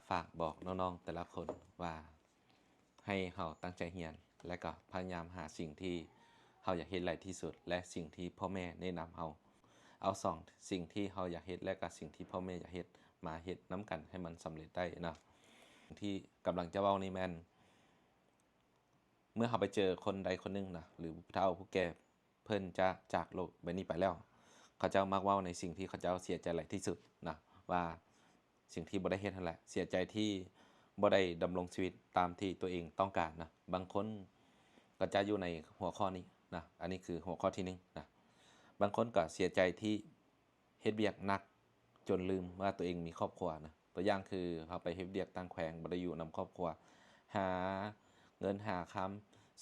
ຝາກບອກນ້ອງໆແຕ່ລະຄົນວ່າ ໃຫ້ເຮົາຕັ້ງໃຈຮຽນ ແລະກໍພະຍາຍາມຫາສິ່ງທີ່ເຮົາຢາກເຮັດຫຼາຍທີ່ສຸດ ແລະສິ່ງທີ່ພໍ່ແມ່ແນະນຳເຮົາ. ເອົາສອງສິ່ງທີ່ເຮົາຢາກເຮັດ ແລະກໍສິ່ງທີ່ພໍ່ແມ່ຢາກເຮັດ ມາເຮັດນຳກັນໃຫ້ມັນສຳເລັດໄດ້ເນາະ. ທີ່ກຳລັງຈະເວົ້ານີ້ແມ່ນ ເມື່ອເຮົາໄປເຈີຄົນໃດຄົນໜຶ່ງນະ ຫຼືຜູ້ເຖົ້າຜູ້ແກ່ ເພິ່ນຈະຈາກໂລກໃບນີ້ໄປແລ້ວ, ເຂົາເຈົ້າມັກເວົ້າໃນສິ່ງທີ່ເຂົາເຈົ້າເສຍໃຈຫຼາຍທີ່ສຸດນະ ວ່າສິ່ງທີ່ບໍ່ໄດ້ເຮັດຫັ້ນແຫຼະ, ເສຍໃຈທີ່ບໍ່ໄດ້ດຳລົງຊີວິດຕາມທີ່ຕົວເອງຕ້ອງການນະ. ບາງຄົນກໍຈະຢູ່ໃນຫົວຂໍ້ນີ້ນະ, ອັນນີ້ຄືຫົວຂໍ້ທີໜຶ່ງນະ. ບາງຄົນກໍເສຍໃຈທີ່ ເຮັດວຽກໜັກຈົນລືມວ່າຕົວເອງມີຄອບຄົວນະ. ຕົວຢ່າງຄືເຮົາໄປເຮັດວຽກຕ່າງແຂວງ ບໍ່ໄດ້ຢູ່ນຳຄອບຄົວ, ຫາເງິນຫາຄຳ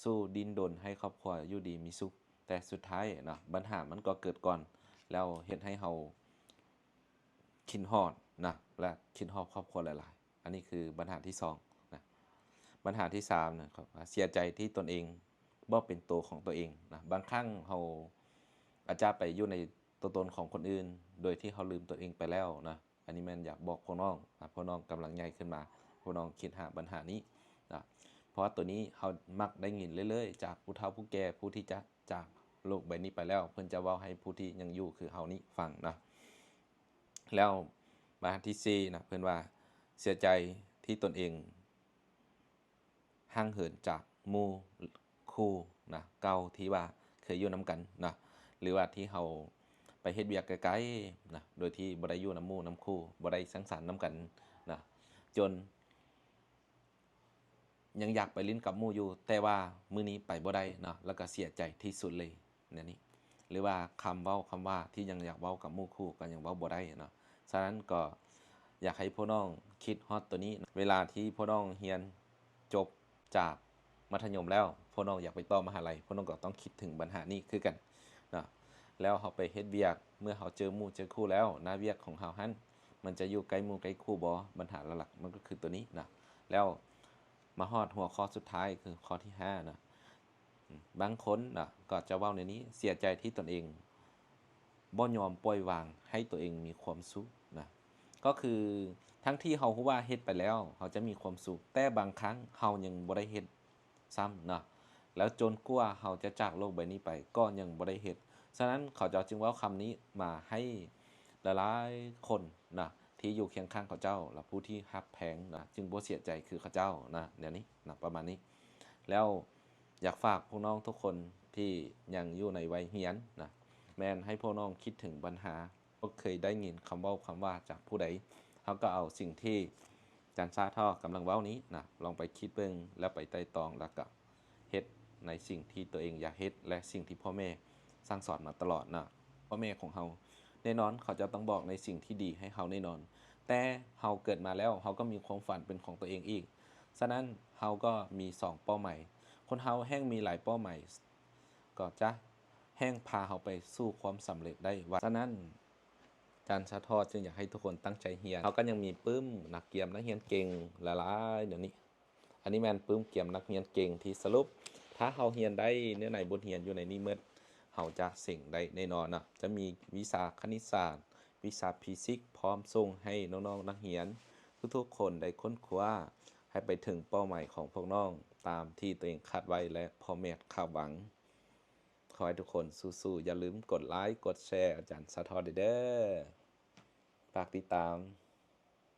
ສູ້ດີ້ນດົນໃຫ້ຄອບຄົວຢູ່ດີມີສຸກ, ແຕ່ສຸດທ້າຍເນາະ ບັນຫາມັນກໍເກີດກ່ອນ ແລ້ວເຮັດໃຫ້ເຮົາຄິດຮອດນະ ແລະ ຄິດຮອດຄອບຄົວຫຼາຍໆ. ອັນນີ້ຄືບັນຫາທີສອງນະ. ບັນຫາທີສາມນະ ເສຍໃຈທີ່ຕົນເອງບໍ່ເປັນໂຕຂອງຕົວເອງນະ. ບາງຄັ້ງເຮົາອາດຈະໄປຢູ່ໃນຕົວຕົນຂອງຄົນອື່ນ ໂດຍທີ່ເຮົາລືມຕົນເອງໄປແລ້ວນະ. ອັນນີ້ແມ່ນຢາກບອກພວກນ້ອງນະ, ພວກນ້ອງກຳລັງໃຫຍ່ຂຶ້ນມາ, ພວກນ້ອງຄິດຫາບັນຫານີ້ນະ. ເພາະວ່າໂຕນີ້ເຮົາມັກໄດ້ຍິນເລື້ອຍໆຈາກຜູ້ເຖົ້າຜູ້ແກ່ ຜູ້ທີ່ຈະຈາກໂລກໃບນີ້ໄປແລ້ວ, ເພິ່ນຈະເວົ້າໃຫ້ຜູ້ທີ່ຍັງຢູ່ຄືເຮົານີ້ຟັງນະ. ແລ້ວບັນຫາທີສີ່ນະ ເພິ່ນວ່າເສຍໃຈທີ່ຕົນເອງຫ່າງເຫີນຈາກໝູ່ຄູ່ນະ ເກົ່າທີ່ວ່າເຄີຍຢູ່ນຳກັນນະ ຫຼືວ່າທີ່ເຮົາໄປເຮັດວຽກໄກໆນະ ໂດຍທີ່ບໍ່ໄດ້ຢູ່ນຳໝູ່ນຳຄູ່ ບໍ່ໄດ້ສັງສັນນຳກັນນະ ຈົນ ຍັງຢາກໄປຫຼິ້ນກັບໝູ່ຢູ່ ແຕ່ວ່າມື້ນີ້ໄປບໍ່ໄດ້ເນາະ ແລ້ວກໍເສຍໃຈທີ່ສຸດເລີຍແນວນີ້. ຫຼືວ່າຄຳເວົ້າຄຳວ່າທີ່ຍັງຢາກເວົ້າກັບໝູ່ຄູ່ກໍຍັງເວົ້າບໍ່ໄດ້ເນາະ. ສະນັ້ນກໍຢາກໃຫ້ພວກນ້ອງຄິດຮອດໂຕນີ້, ເວລາທີ່ພວກນ້ອງຮຽນຈົບຈາກມັດທະຍົມແລ້ວ ພວກນ້ອງຢາກໄປຕໍ່ມະຫາໄລ ພວກນ້ອງກໍຕ້ອງຄິດເຖິງບັນຫານີ້ຄືກັນເນາະ. ແລ້ວເຮົາໄປເຮັດວຽກ ເມື່ອເຮົາເຈີໝູ່ເຈີຄູ່ແລ້ວ ໜ້າວຽກຂອງເຮົາຫັ້ນ ມັນຈະຢູ່ໃກ້ໝູ່ໃກ້ຄູ່ບໍ່? ບັນຫາຫຼັກໆມັນກໍຄືໂຕນີ້ນະ. ແລ້ວມາຮອດຫົວຂໍ້ສຸດທ້າຍ ຄືຂໍ້ທີຫ້ານະ, ບາງຄົນນະກໍຈະເວົ້າແນວນີ້ ເສຍໃຈທີ່ຕົນເອງບໍ່ຍອມປ່ອຍວາງໃຫ້ຕົວເອງມີຄວາມສຸກນະ. ກໍຄືທັງທີ່ເຮົາຮູ້ວ່າເຮັດໄປແລ້ວເຮົາຈະມີຄວາມສຸກ, ແຕ່ບາງຄັ້ງເຮົາຍັງບໍ່ໄດ້ເຮັດ ຊ້ຳເນາະ ແລ້ວຈົນກວ່າເຮົາຈະຈາກໂລກໃບນີ້ໄປກໍຍັງບໍ່ໄດ້ເຮັດ. ສະນັ້ນເຂົາເຈົ້າຈຶ່ງເວົ້າຄຳນີ້ມາໃຫ້ຫຼາຍໆຄົນນະ ທີ່ຢູ່ຄຽງຂ້າງເຂົາເຈົ້າ ແລະ ຜູ້ທີ່ຮັກແພງນະ ຈຶ່ງບໍ່ເສຍໃຈຄືເຂົາເຈົ້ານະ ແນວນີ້ນະ ປະມານນີ້. ແລ້ວຢາກຝາກພວກນ້ອງທຸກຄົນທີ່ຍັງຢູ່ໃນໄວຮຽນນະ ແມ່ນໃຫ້ພວກນ້ອງຄິດເຖິງບັນຫາ ບໍ່ເຄີຍໄດ້ຍິນຄຳເວົ້າຄຳວ່າຈາກຜູ້ໃດ, ເຮົາກໍເອົາສິ່ງທີ່ອາຈານຊາທໍ່ກຳລັງເວົ້ານີ້ນະ ລອງໄປຄິດເບິ່ງ ແລ້ວໄປໄຕ່ຕອງ ແລ້ວກໍເຮັດໃນສິ່ງທີ່ຕົວເອງຢາກເຮັດ ແລະ ສິ່ງທີ່ພໍ່ແມ່ສັ່ງສອນມາຕະຫຼອດນະ. ພໍ່ແມ່ຂອງເຮົາ ແນ່ນອນເຂົາເຈົ້າຕ້ອງບອກໃນສິ່ງທີ່ດີໃຫ້ເຮົາແນ່ນອນ, ແຕ່ເຮົາເກີດມາແລ້ວ ເຮົາກໍມີຄວາມຝັນເປັນຂອງຕົວເອງອີກ. ສະນັ້ນເຮົາກໍມີສອງເປົ້າໝາຍ, ຄົນເຮົາແຮ່ງມີຫຼາຍເປົ້າໝາຍ ກໍຈະແຮ່ງພາເຮົາໄປສູ່ຄວາມສຳເລັດໄດ້ວ່າ. ສະນັ້ນ ອາຈານຊາທໍ່ຈຶ່ງຢາກໃຫ້ທຸກຄົນຕັ້ງໃຈຮຽນ. ເຮົາກໍຍັງມີປຶ້ມນັກກຽມນັກຮຽນເກັ່ງຫຼາຍໆດຽວນີ້. ອັນນີ້ແມ່ນປຶ້ມກຽມນັກຮຽນເກັ່ງທີ່ສະຫຼຸບ ຖ້າເຮົາຮຽນໄດ້ເນື້ອໃນບົດຮຽນຢູ່ໃນນີ້ໝົດ ເຮົາຈະເສັງໄດ້ແນ່ນອນເນາະ. ຈະມີວິຊາຄະນິດສາດ, ວິຊາຟີຊິກ ພ້ອມສົ່ງໃຫ້ນ້ອງໆນັກຮຽນທຸກໆຄົນໄດ້ຄົ້ນຄວ້າ ໃຫ້ໄປເຖິງເປົ້າໝາຍຂອງພວກນ້ອງຕາມທີ່ຕົວເອງຄາດໄວ້ ແລະ ພໍ່ແມ່ຄາດຫວັງ. ຂໍໃຫ້ທຸກຄົນສູ້ໆ, ຢ່າລືມກົດໄລ, ກົດແຊ ອາຈານສາທອນເດີ. ຝາກຕິດຕາມ